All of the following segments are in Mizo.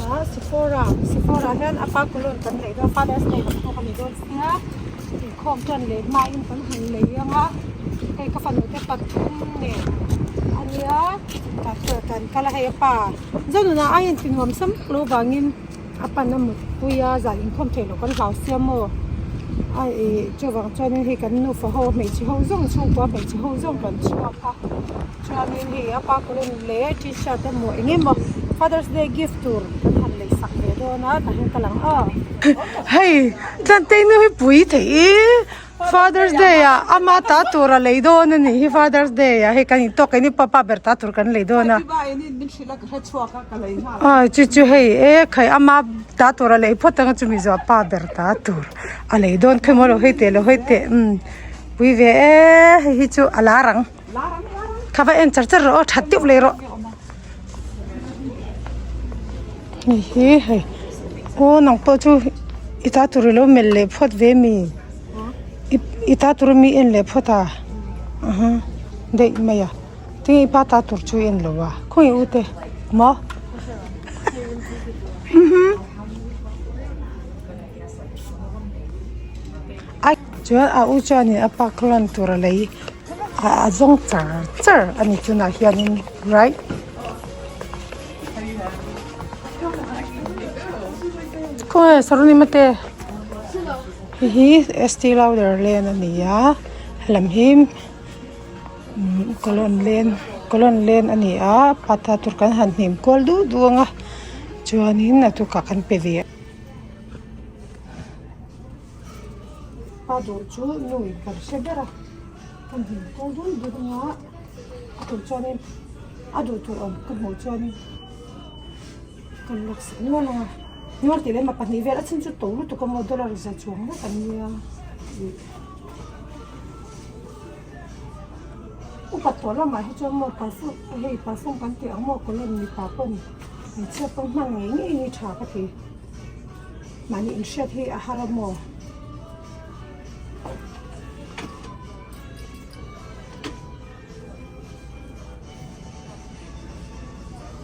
Tunah Sephora Sephora hian apa cologne kan lei dawn Father's Day kan hawk a ni dawn sia inkhawm tan leh hmain kan han lei ang a hei ka fanu te pathum nen a nia tah chuan kan kal a hei a pa Zonuna a inti nuam sam vak lo vangin a pan a mutpui a zan inkhawm theih loh kan hlau sia maw a ih chuvang chuanin hei kan nufa ho hmeichhe ho zawng chhungkua hmeichhe ho zawng kan chhuak a. Chuanin hei a pa cologne leh t-shirt emaw eng emaw Father's Day gift tur kan han lei sak ve dawn a tah hian ka lang a. Hei Tlantei nu hi pui thei i Father's Day ah ama ta tur a lei dawn a nih hi Father's Day ah hei kan intawk keini papa ber ta tur kan lei dawn a. Aw chu chu hei e khai ama ta tur a lei phawt ang a chumi zawh pa ber ta tur a lei dawn khawi maw lo hei teh lo hei teh umm pui ve e hei hi chu a lar ang. Kha va en char char rawh aw that deuh leh rawh hei hi hei aw nang pawh chu i ta tur ilo melh leh phawt ve mi i ta tur mi en leh phawt a aha daih mai a tinge i pa ta tur chu i en lo a khawnge u te maw a chuan a u chuanin a pa khaw lan tur a lei a zawng char char a ni tunah hianin right khawnge saronima te hei hi st louder lane a ni a helam hi cologne lane cologne lane a ni a pata tur kan han hnim kual duh duh ang a chuanin a tukah kan pe ve. Pa duh chu nu in kan hre ber a ka hnim kual dul dul anga a tur chuanin a duh tur awm ka hmuh chuanin ka laksak nual ang a nual tih leh pahnih vel a chhan chu to lutuk a maw dollar za chuang vek an nia upat tawh lamah hi chuan maw perfume hei perfume kan tih ang maw cologne mipa pawn hmeichhia pawn hman ngei ngei hi tha ka ti. Mahni inhriat hi a har a maw?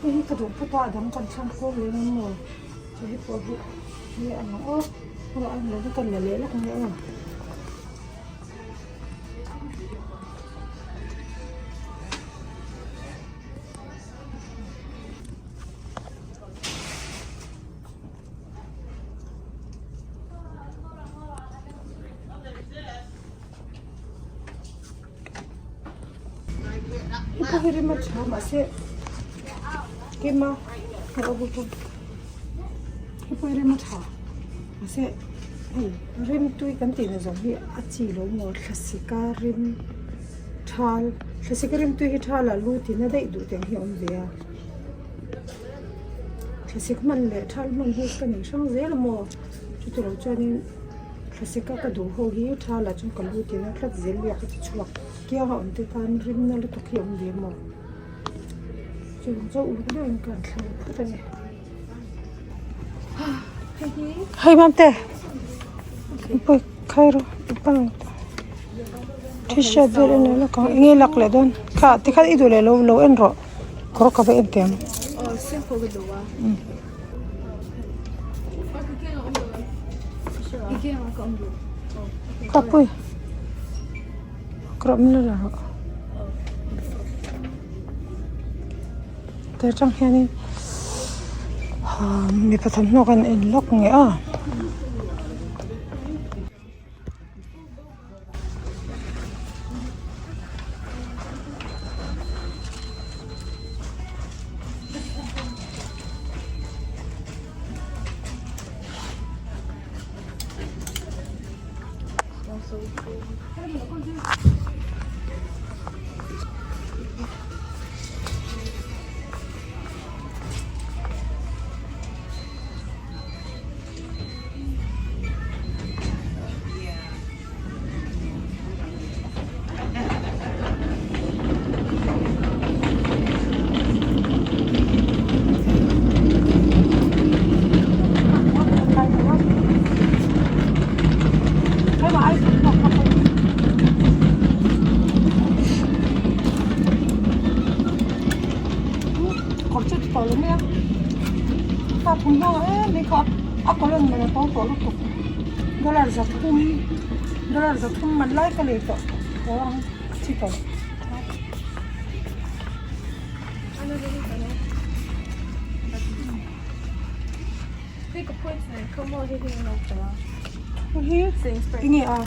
Hei hi ka duh phawt a, a dang kan thlang kual leh ang maw? Chu hi pawh hi hi a ang aw, aw a ang lo ka la leh lawk mai aw. Hei pawh hi rem a tha mahse kima hei pawh hi rem a tha mahse hei rem tui kan tih na zawng hi a chi lo maw thlasik a rem thal thlasik a rem tui hi thal ah lu tina daih duh te ang hi a awm ve a. Thlasik hman leh thal hman hi ka nei hrang zel a maw chuti lo chuanin thlasik a ka duh ho hi thal ah chuan ka lu tina tlat zel luak a ti chhuak kiang a awm te tan rimna lutuk hi a awm ve maw chuvang chuan uluk deuhin ka han thlang phawt a ni Hei mamte pawi khai rawh t-shirt vel en leh lawk ang eng nge lak leh dawn kha tikhan i duh leh lo lo en rawh. Kawr ka va en teh ang. Ka pui. Kawr awm la rawh. Te tang hianin mipa thawmhnaw kan en lawk nge a. thawmhnaw ngah em mai kha a cologne man a to tawh lutuk dollar 300 dollar 300 man lai ka lei tawh haw ang a thi tawh. Enge a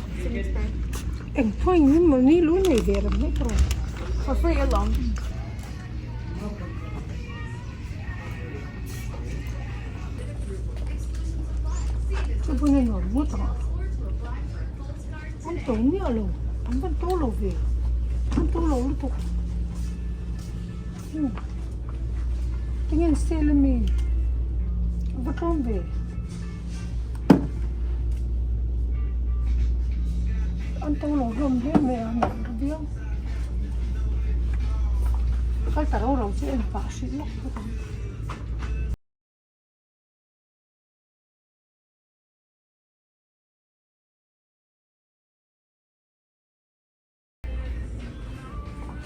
eng pawh in maw ni lu nei ve reng mai tawh. Chu hmun a nuam ngawt ang an to miah lo an van to lo ve an to lo lutuk tinge an sale ami a va tlawm ve an to lo hlawm hle mai a nuam ta viau kal ta ro ro chu en pah hrih lawk bawk ang.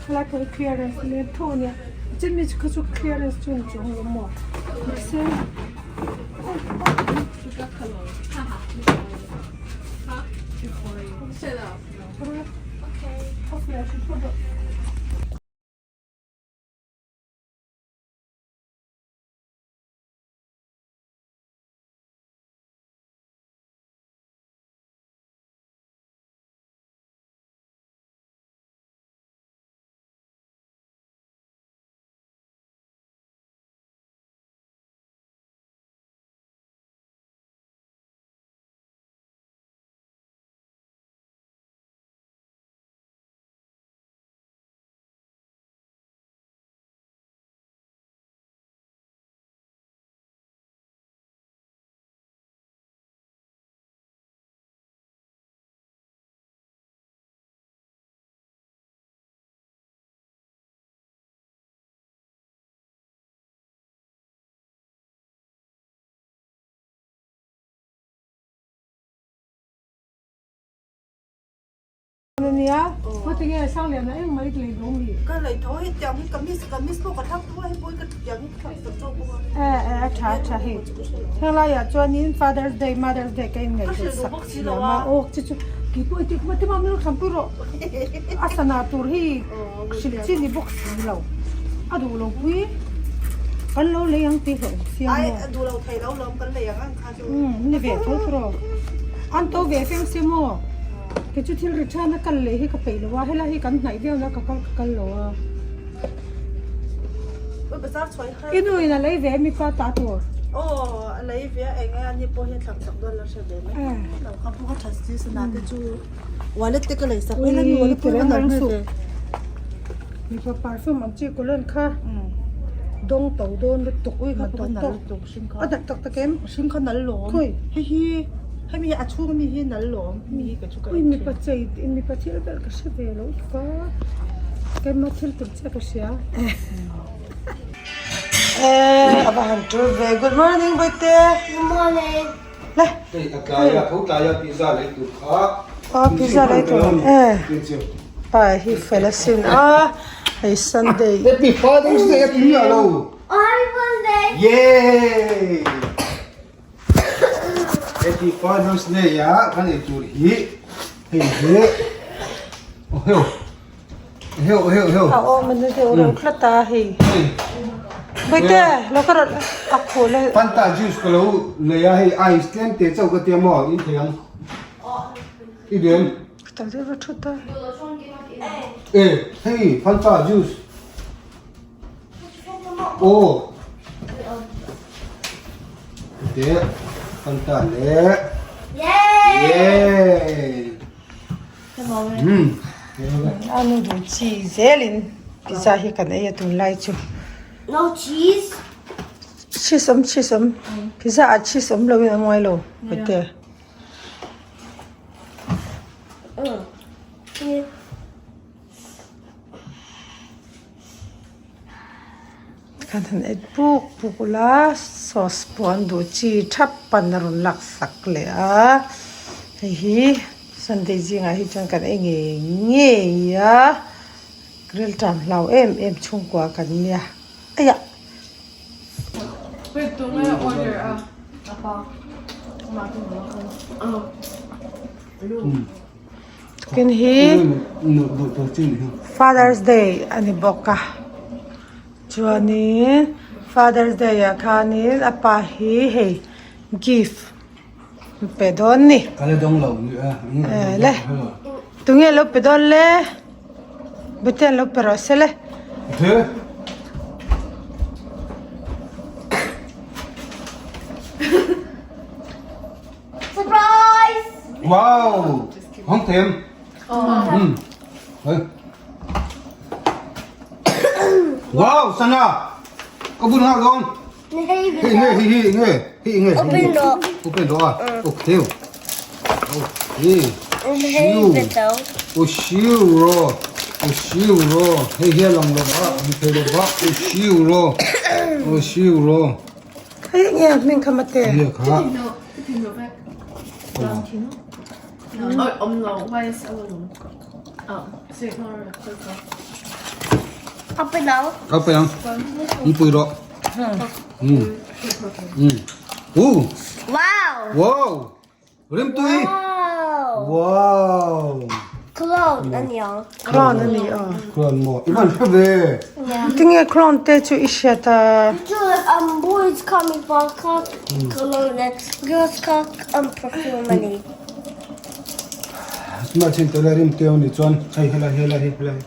Helai pawh hi clearance a ni tho a nia chen mi kha chu clearance chu a ni chuang lo maw mahse Ania heti nge Sangliana eng mai lei lo mi? Ka lei tho hei tiang hi ka miss ka miss pawh ka thlak tho a hei pawh hi ka tiang hi ka thlak tak zawk bawk a. E e a tha a tha hei helai ah chuanin Father's Day Mother's Day ka inngaihtuah sak thiam a aw chu chu kei pawh heti kuma tima min lo thlanpui rawh a sana tur hi hrilh chi ni bawk si lo a duh lo pui kan lo lei ang tih hlauh siam Ai a duh lo thei lo lawm kan lei ang ang kha chu. Umm ni ve tho tho rawh an to ve feng se maw. Kei chu thil ri than a kal leh hi ka peih lo a, helai hi kan hnaih viau na ka kal ka kal lo a. I nu in a lei ve mi pa ta tur. Aw a lei ve a eng a ni pawh hian thlang chak dawn lo hre ve mai. Lo kha pawh ka that si sana te chu wallet te ka lei sak mai la mi wallet pawh ka nalh hmel ve. Mipa perfume ang chi cologne kha dawng to dawn lutuk Ui kha pawh nalh lutuk hring kha. A nalh tak tak em? Hring kha nalh lawm. Khawi? Hei hi hemi hi a chhung ami hi nalh lawm hemi hi ka chu ka Ui mipa chei mipa thil vel ka hre ve lo tuk a keimah thil tur chiah ka hria. Eh a va han tul ve good morning Bawihte. Good morning. Le. Hei a tlai a tho tlai a pizza lei tur kha. Aw pizza lei tur eh. Pa hi fel asin a hei Sunday. Happy Father's Day a ti miah lo. Oh happy Father's Day. Yay! Happy Father's Day a kan ei tur hi hei hi oh heo heo heo heo. A awm an deuh reuh tlat a hei. Bawihte lo ka rawn a khul a. Fanta juice ka lo lei a hei ice tlem te chauh ka tia maw in thei ang. I duh em? Tak deuh va thut a. E hei Fanta juice. Aw. Te Fanta le. Yay! A nu duh chi zelin pizza hi kan ei a tunlai chu. No cheese. Cheese awm cheese awm pizza ah cheese awm lo in a ngawi lo hete. Khan han et puk puk ula sauce pawh an duh chi thap pan a rawn lak sak leh a hei hi Sunday zingah hi chuan kan ei ngei ngei a grill tan hlau em em chhungkua kan nia aiah. Wait, tunge order a? Tukin hi Father's Day a ni bawk a chuanin Father's Day ah khanin a pa hi hei gift pe dawn ni le tunge lo pe dawn le bute lo pe rawh se le. Surprise! Wow! Không thèm. Ừ. Wow, Sana. Có bún ngon không? Hi hi hi hi hi hi. Open door. Open door. Okay. Okay. O siu ro. O siu ro. Hei hi lang lo ba. Mi thei lo ba. O siu ro. O siu ro. Hei nge hming kha mate. Nge kha. Open ang. Ni pui ro. U. Wow! Wow. Rim tui. Wow! Wow. Cologne aniang. Clone ani aw. Clone mo. Iman hre ve. Tinge clone te chu i hriat a. Chu boys call me vodka cologne and girls call perfume ani. Chuma chin tela rim tui ani chuan hei helai helai hei helai.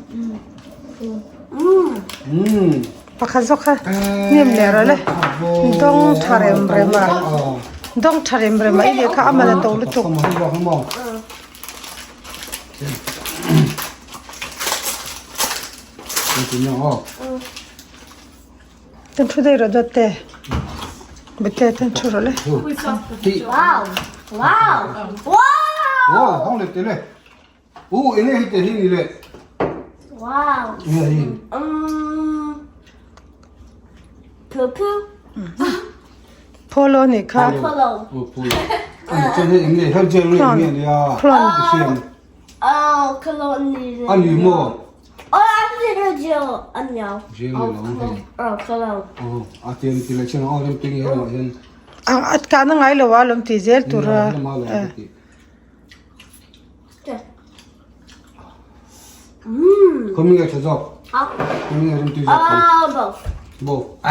Umm. Pakhat zawk kha hnim leh rawh le dawng tha rem rem a dawng tha rem rem a i lehkha a man a to lutuk. Tan thu daih rawh dawt te bete tan thu rawh le. Wow! Wow! Wow! Wow! U enge hi te hi ni le. Wow. Enge hi. Um. Poo poo. Polo ni kha. Polo. Oh polo. Ani chuan hei enge her jewelry enge nia. Clone. Siam. Oh, cologne ni. Ani maw. Oh, I'm the jewel. Aniao. Jewelry lo hei. Oh, cologne. Oh, a tian ti le chen oh rim ting hi lo hian. A kana ngai lo a lawm ti zel tur a. Khawmi nge tha zawk? Khawmi nge rimtui zawk khan? Bo. A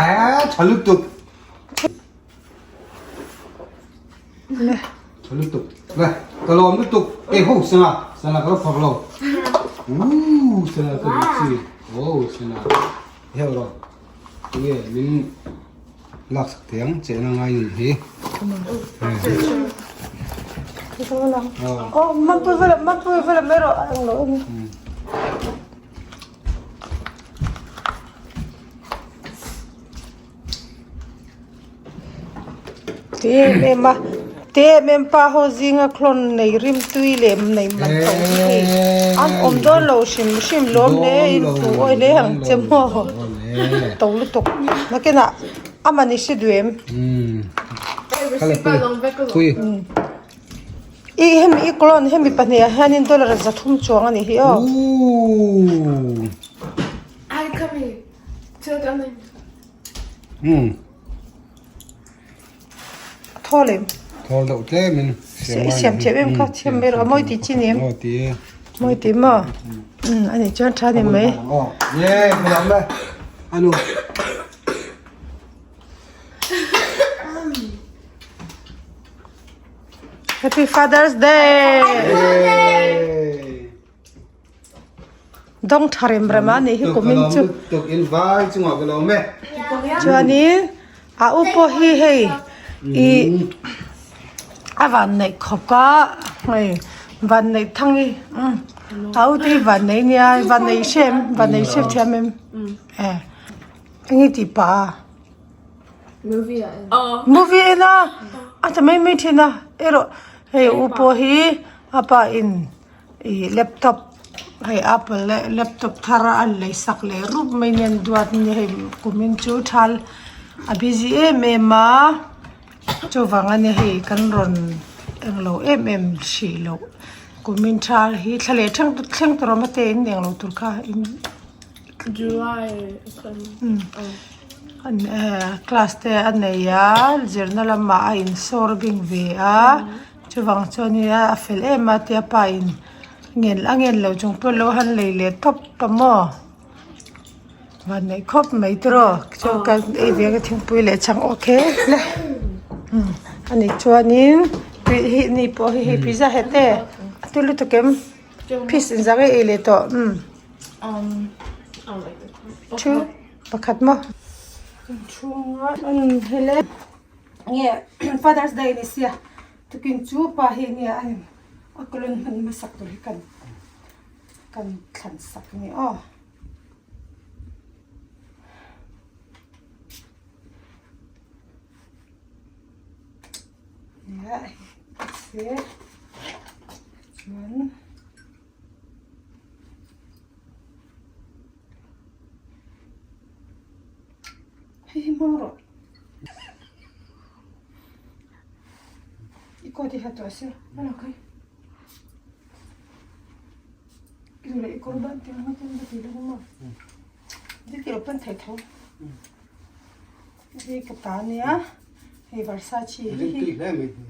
tha lutuk. Tha lutuk. Le, ka lawm lutuk. E ho sana, sana ka lo phawk lo. Ooh, sana ka duh chi. Oh, sana. Heuh rawh. Tunge min lak sak thei ang che na ngai ni hi. Oh, mampui vala mampui vala mai rawh ang lo ani. Ti em em a ti em em pa ho zinga clone nei rim tui leh nei man to hi hei an awm dawn lo hrim hrim lawm le in thu awi le ang che maw to lutuk nakinah a man i hre duh em. I hemi i clone hemi pahnih ah hianin dollar 300 chuang a nih hi aw. A thaw lem. Thaw deuh tlem in siam I siam thiam em kha thiam mai rawh a mawi tih chi ni em? Mawi ti e. Mawi ti maw? Um a nih chuan tha ni mai. Ye ka lam le anu. Happy Father's Day. Dawng tha rem rem a nih hi kumin chu. Tuk in vai chungah ka lo awm e. Chuanin a u pawh hi hei i a van neih khawp a hei van neih thang hi a u te hi van nei nia van nei hre em van nei hre thiam em e eng nge tih pah a movie en a a ta mai mai thin a erawh hei u pawh hi a pa in. Ih laptop hei apple leh laptop thar a an lei sak leh rup mai nen duat ni hei kumin chu thal a busy em em a chuvang a ni hei kan rawn englo em em hrih loh kumin thal hi thla leh thleng thleng tur awm a te in englo tur kha in. Class te a nei a zirna lamah a insawr bing ve a chuvang chuan in a fel em a tia pa in ngen a ngen lo chung pawh lo han lei leh tawp a maw van neih khawp mai tiraw chuan kan ei ve ang thingpui leh chhang okay le ani chuanin tui hi ni pawh hei hei pizza hete a tui lutuk em piece inzah nge ei leh tawh umm two. Pakhat maw? Kan chhunga an hele nge Father's Day ni sia tukin chu pa hi nge a a kawlun hman hmasak tur hi kan kan thlan sak a ni aw. Nia se chuan. Hei hi hmang rawh. I coat hi ha tawh se a la kai. I duh leh i kawr ban tih ang chuan ka ti lo maw. Thil tih loh pawn thei tho. Hei ka ta ania hei Versace hi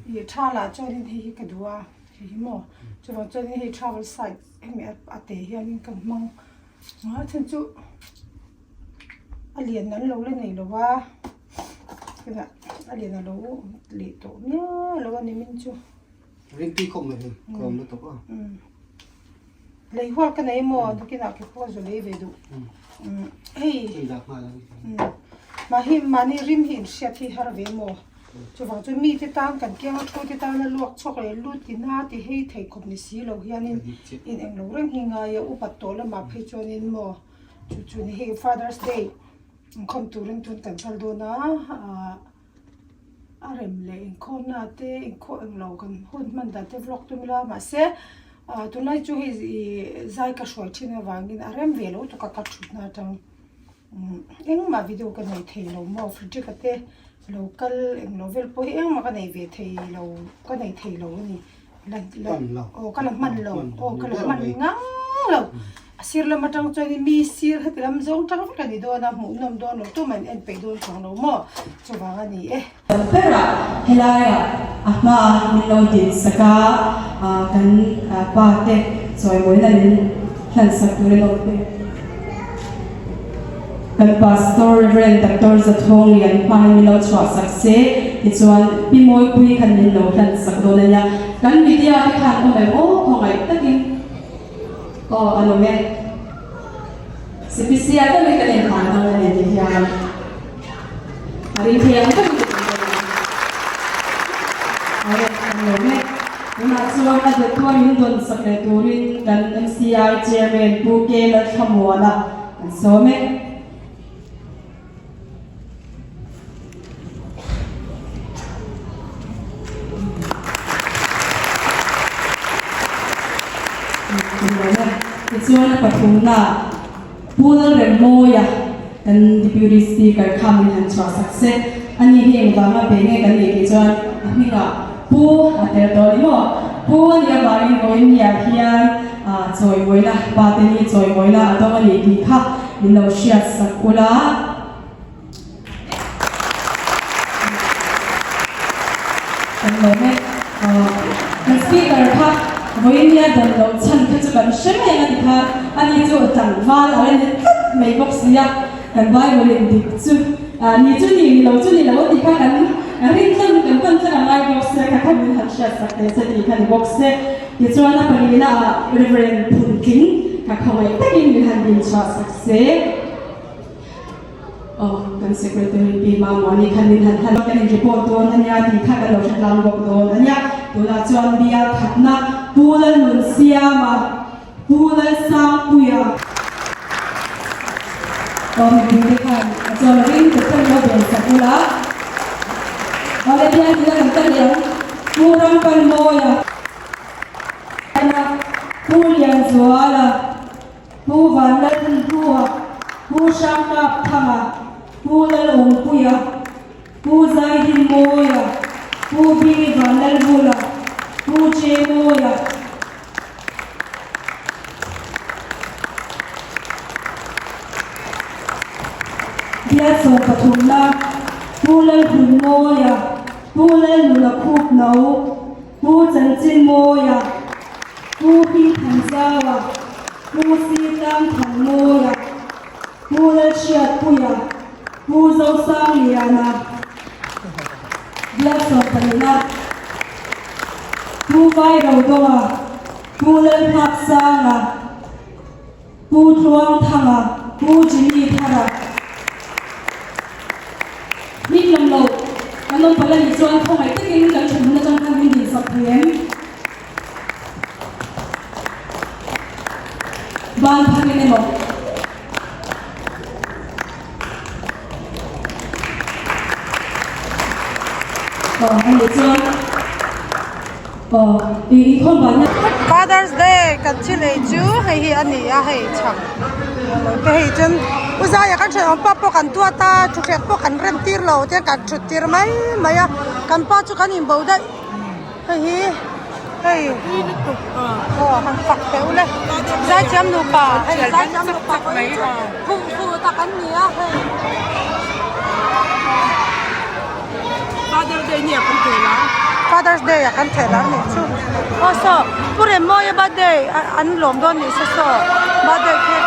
hi tha lah chuanin hei hi ka duh a hei hi maw chuvang chuanin hei travel size hemi a te hianin kan hmang a chhan chu a lian an lo la nei lo a tunah a lian a lo leh tawh miau lo a ni min chu. Ringtui khawp mai hei kawm lutuk a. Lei hual ka nei maw nakinah ke pawh zu lei ve duh hei mahni mahni rim hi inhriat hi har ve maw chuvang chuan mite tan kan kianga thu te tana luak chhuak leh lut tina ti hei thei khawp ni si lo hianin in englo reng hi ngai a upat tawh lamah phei chuanin maw chu chu ni hei Father's Day inkhawm turin tun kan kal dawn a ah. A rem leh inkhawmna te inkhawh englo kan hun hman dan te vlog tum ila mahse ah tunlai chu hei ih zai ka hruai thin avangin a rem ve lo tuk a ka thutna atang engmah video ka nei thei lo maw Frederick a te lo kal englo vel pawh hi engmah ka nei ve thei lo ka nei thei lo a ni. Aw ka la hman lo aw ka la hman ngang lo a sir lam atang chuan mi sir heti lam zawng tang vek a ni dawn a hmuh nawm dawn lo tum an en peih dawn chuang lo maw chuvang a ni e. Berah helaiah a hmaa min lo din sak a kan pa te chawimawina min hlan sak tur in awm te. Kan Pastor Rev. Doctor Zathawng Lian hmain min lo chhuah sak se, tichuan Pi Mawipui khan min lo hlan sak dawn a nia. Kan media te khan awm em aw khawngaih takin aw an awm e. Sipisia deuhin kan inhlan dawn a ni ti hian a ring thei ang deuhin ka ring dawn a ni. Aw an awm e. Tunah chuan a dawttua min dawn sak leh turin kan MCI Chairman Pu K Lalthlamuana An sawm e. Tichuan a pathumna Pu Lalremmawia kan Deputy Speaker kha min han chhuah sak se. Ani hi engvanga pe nge kan nih tih chuan a hmingah Pu a tel tawh ni maw? Pu a nih avangin vawiinniah hian chawimawina, pa te hi chawimawina a dawng a nih tih kha min lo hriat sak ula. Kan lawm e. Kan speaker kha vawiinnia dawn loh chhan kha chu kan hre mai ang a ti kha, ani chu tlangval a la ni tlat mai bawk si a. Kan Bible in dik chu ni chu ni, ni lo chu ni lo a tih kha kan rin tlang kan pan tlang a ngai bawk se, kha kha min han hriat sak teh se tih kha ni bawk se. Tichuan a palina ah Reverend Phuntling kha khawngaih takin min han din chhuah sak se. Aw kan Secretary Pi Mamawni khan min han han kan in report dawn a nia tih kha kan lo hre tlang bawk dawn a nia. Tunah chuan bial khatna Pu Lalnunsiama Pu Lalsangpuia. Aw mipuite khan a chawl ring te pawh lo bel sak ula. Awle bial tina kan kal leh ang. Pu Rampanmawia. Pu Lianzuala. Pu Vanlalhua. Pu Hrangkapthanga. Pu Lalawmpuia. Pu Zaihinmawia. Pu Bingi Vanlalvula. Pu Chemawia. Bial sawmpathumna, Pu Lalhunmawia, Pu Lalnuna Khupno, Pu Chanchinmawia, Pu Hmingthanzaua, Pu Sitangthanmawia, Pu Lalhriatpuia, Pu Zosangliana, Bial sawmpahnihna, Pu Vairodawnga, Pu Lalnghak-sanga, Pu Tluangthanga, Pu Jimmy Thara. Hming lam lo kan awm palh a nih chuan khawngaih takin kan ṭhen hun aṭang khan min dinsak thei em? Ban phakin emaw? Aw a nih chuan aw i inkhawm banna. Father's Day kan thil ei chu hei hi a ni a hei chhang lo te hei chuan u zaia kan thenawm pa pawh kan tuat a thutthleng pawh kan rem tir lo te kan thut tir mai mai a kan pa chu kan inbo daih. Hei hi hei aw han fak teh ule zaithiam nupa hei zaithiam nupa pum fu tak an ni a hei Father's Day ni a kan theh lar Father's Day a kan theh lar nih chu aw saw Pu Remmawia birthday an lawm dawn nih se saw birthday khi.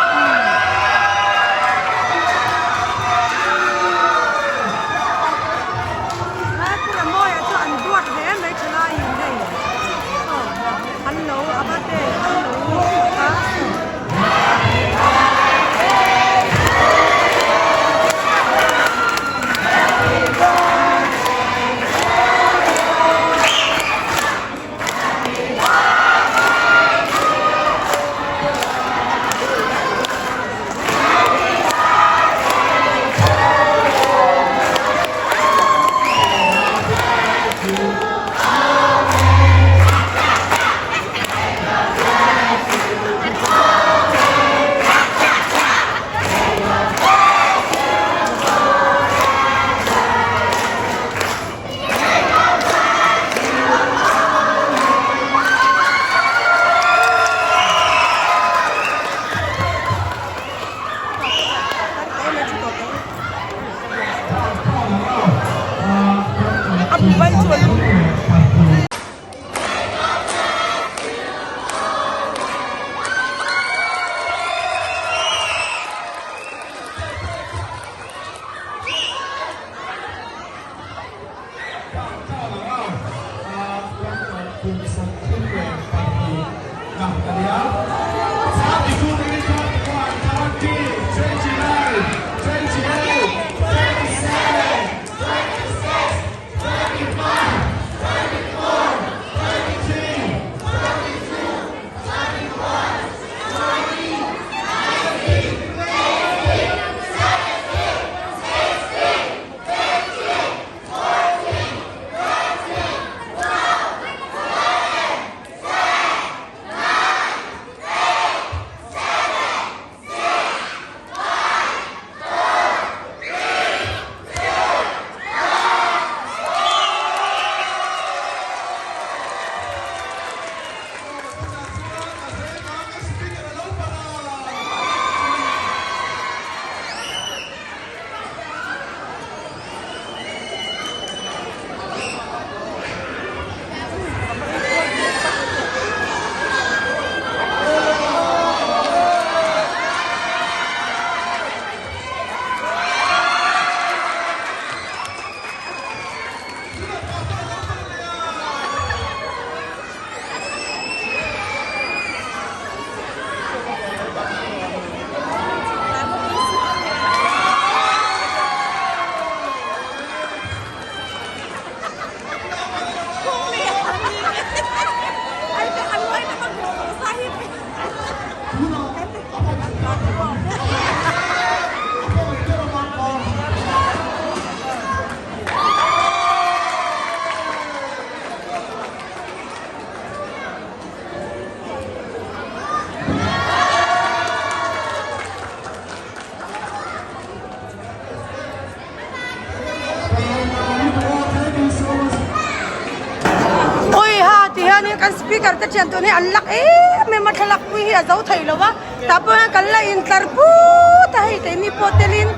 Ui ha ti hianin kan speaker te thian tun hi an lak em em a thlalak pui hi a zo thei lo va tah pawh hian kan la intlar put a hei keini pawh telin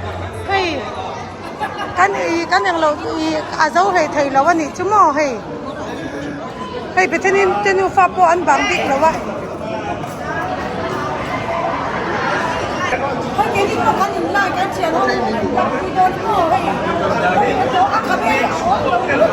hei. Kan i kan englo i a zo hlei thei lo a nih chu maw hei. Hei Bethany te nufa pawh an bang bik lo a. Hei keini pawh kan in lai kan thian ho kan in lak pui dawn maw hei. A khabe a awm lo.